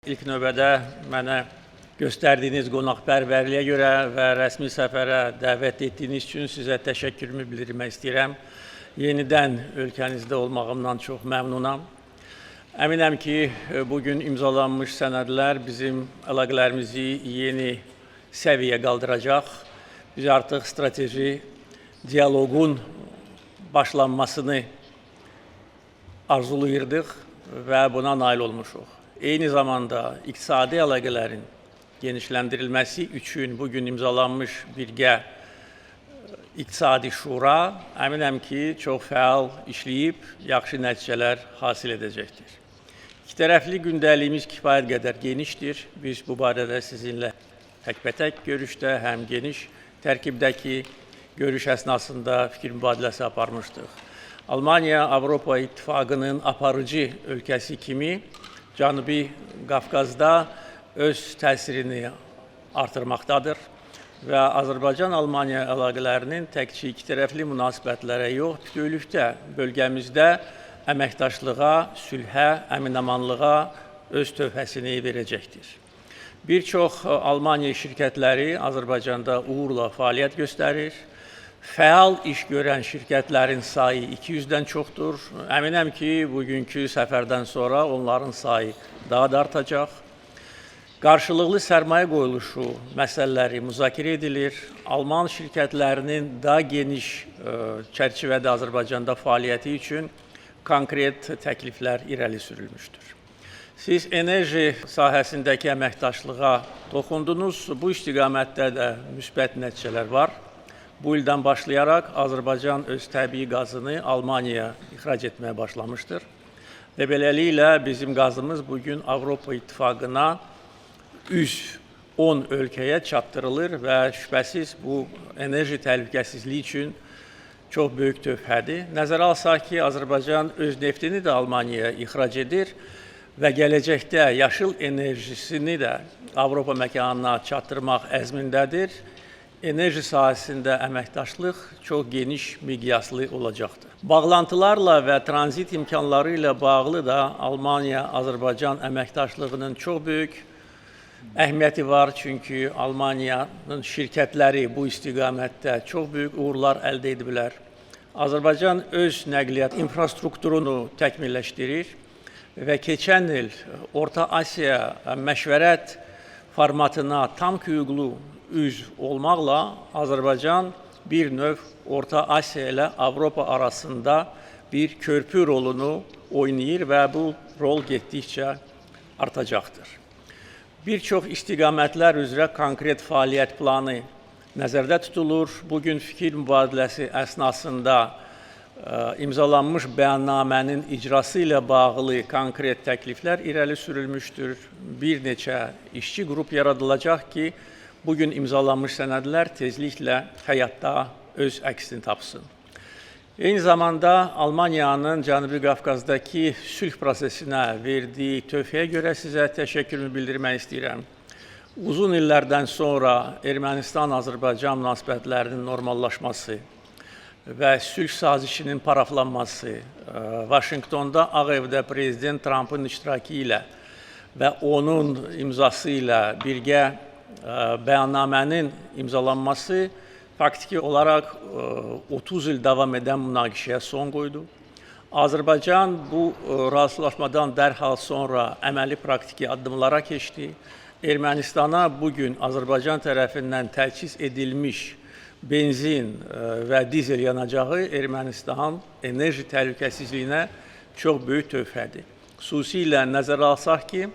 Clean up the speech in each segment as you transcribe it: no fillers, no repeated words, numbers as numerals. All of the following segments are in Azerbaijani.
İlk növbədə mənə göstərdiyiniz qonaqpərvərliyə görə və rəsmi səfərə dəvət etdiyiniz üçün sizə təşəkkürümü bildirmək istəyirəm. Yenidən ölkənizdə olmağımdan çox məmnunam. Əminəm ki, bugün imzalanmış sənədlər bizim əlaqələrimizi yeni səviyyə qaldıracaq. Biz artıq strateji dialoqun başlanmasını arzulayırdıq və buna nail olmuşuq. Eyni zamanda iqtisadi əlaqələrin genişləndirilməsi üçün bugün imzalanmış birgə İqtisadi Şura əminəm ki, çox fəal işləyib, yaxşı nəticələr hasil edəcəkdir. İki tərəfli gündəliyimiz kifayət qədər genişdir. Biz bu barədə sizinlə təkbətək görüşdə, həm geniş tərkibdəki görüş əsnasında fikir mübadiləsi aparmışdıq. Almaniya Avropa İttifaqının aparıcı ölkəsi kimi Cənubi Qafqazda öz təsirini artırmaqdadır və Azərbaycan-Almaniya əlaqələrinin təkcə iki tərəfli münasibətlərə yox, bütövlükdə bölgəmizdə əməkdaşlığa, sülhə, əminamanlığa öz tövhəsini verəcəkdir. Bir çox Almaniya şirkətləri Azərbaycanda uğurla fəaliyyət göstərir. Fəal iş görən şirkətlərin sayı 200-dən çoxdur. Əminəm ki, bugünkü səfərdən sonra onların sayı daha da artacaq. Qarşılıqlı sərmayə qoyuluşu məsələləri müzakirə edilir. Alman şirkətlərinin daha geniş çərçivədə Azərbaycanda fəaliyyəti üçün konkret təkliflər irəli sürülmüşdür. Siz enerji sahəsindəki əməkdaşlığa toxundunuz. Bu istiqamətdə də müsbət nəticələr var. Bu ildən başlayaraq Azərbaycan öz təbii qazını Almaniyaya ixrac etməyə başlamışdır. Və beləliklə bizim qazımız bugün Avropa İttifaqına 110 ölkəyə çatdırılır və şübhəsiz bu enerji təhlükəsizliyi üçün çox böyük tövhədir. Nəzərə alsaq ki, Azərbaycan öz neftini də Almaniyaya ixrac edir və gələcəkdə yaşıl enerjisini də Avropa məkanına çatdırmaq əzmindədir. Enerji sahəsində əməkdaşlıq çox geniş miqyaslı olacaqdır. Bağlantılarla və tranzit imkanları ilə bağlı da Almaniya-Azərbaycan əməkdaşlığının çox böyük əhəmiyyəti var, çünki Almaniyanın şirkətləri bu istiqamətdə çox böyük uğurlar əldə ediblər. Azərbaycan öz nəqliyyat infrastrukturunu təkmilləşdirir və keçən il Orta Asiya məşvərət formatına tam hüquqlu üzv olmaqla Azərbaycan bir növ Orta Asiya ilə Avropa arasında bir körpü rolunu oynayır və bu rol getdikcə artacaqdır. Bir çox istiqamətlər üzrə konkret fəaliyyət planı nəzərdə tutulur. Bugün fikir mübadiləsi əsnasında imzalanmış bəyannamənin icrası ilə bağlı konkret təkliflər irəli sürülmüşdür. Bir neçə işçi qrup yaradılacaq ki, bugün imzalanmış sənədlər tezliklə həyatda öz əksini tapsın. Eyni zamanda Almaniyanın Cənubi Qafqazdakı sülh prosesinə verdiyi tövhəyə görə sizə təşəkkürümü bildirmək istəyirəm. Uzun illərdən sonra Ermənistan-Azərbaycan münasibətlərinin normallaşması və sülh sazişinin paraflanması, Vaşinqtonda Ağ Evdə Prezident Trampın iştirakı ilə və onun imzası ilə birgə bəyannamənin imzalanması faktiki olaraq 30 il davam edən münaqişəyə son qoydu. Azərbaycan bu razılaşmadan dərhal sonra əməli praktiki addımlara keçdi. Ermənistana bugün Azərbaycan tərəfindən təchiz edilmiş benzin və dizel yanacağı Ermənistanın enerji təhlükəsizliyinə çox böyük tövhədir. Xüsusilə nəzərə alsaq ki,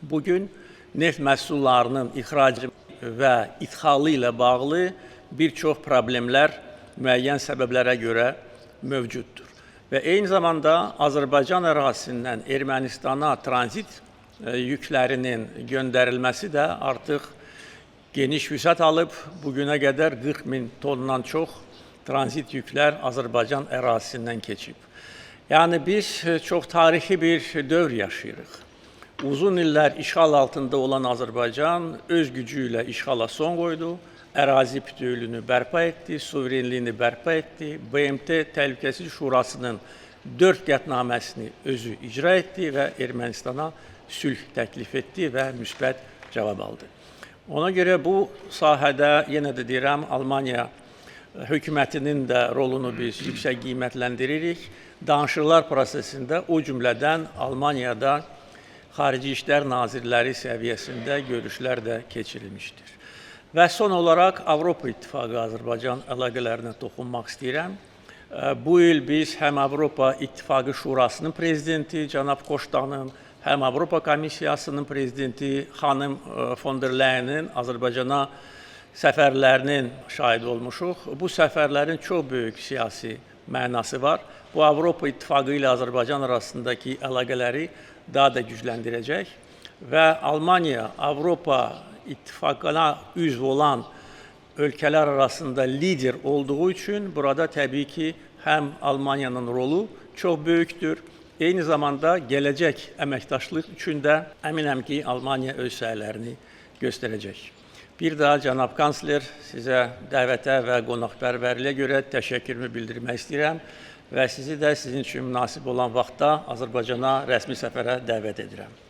bugün neft məhsullarının ixracı və idxalı ilə bağlı bir çox problemlər müəyyən səbəblərə görə mövcuddur. Və eyni zamanda Azərbaycan ərazisindən Ermənistana tranzit yüklərinin göndərilməsi də artıq geniş vüsət alıb. Bugünə qədər 40 min tondan çox tranzit yüklər Azərbaycan ərazisindən keçib. Yəni biz çox tarixi bir dövr yaşayırıq. Uzun illər işğal altında olan Azərbaycan öz gücü ilə işğala son qoydu, ərazi bütövlüyünü bərpa etdi, suverenliyini bərpa etdi, BMT Təhlükəsizlik Şurasının 4 qətnaməsini özü icra etdi və Ermənistana sülh təklif etdi və müsbət cavab aldı. Ona görə bu sahədə yenə də deyirəm, Almaniya hökumətinin də rolunu biz yüksək qiymətləndiririk. Danışıqlar prosesində o cümlədən Almaniyada Xarici İşlər Nazirləri səviyyəsində görüşlər də keçirilmişdir. Və son olaraq Avropa İttifaqı Azərbaycan əlaqələrinə toxunmaq istəyirəm. Bu il biz həm Avropa İttifaqı Şurasının prezidenti cənab Koştanın, həm Avropa Komissiyasının prezidenti xanım von der Leyenin Azərbaycana səfərlərinin şahidi olmuşuq. Bu səfərlərin çox böyük siyasi mənası var. Bu Avropa İttifaqı ilə Azərbaycan arasındakı əlaqələri daha da gücləndirəcək və Almaniya Avropa İttifaqına üzv olan ölkələr arasında lider olduğu üçün burada təbii ki, həm Almaniyanın rolu çox böyükdür. Eyni zamanda gələcək əməkdaşlıq üçün də əminəm ki, Almaniya öz səylərini göstərəcək. Bir daha cənab kansler, sizə dəvətə və qonaqpərvərliyə görə təşəkkürümü bildirmək istəyirəm və sizi də sizin üçün münasib olan vaxtda Azərbaycana rəsmi səfərə dəvət edirəm.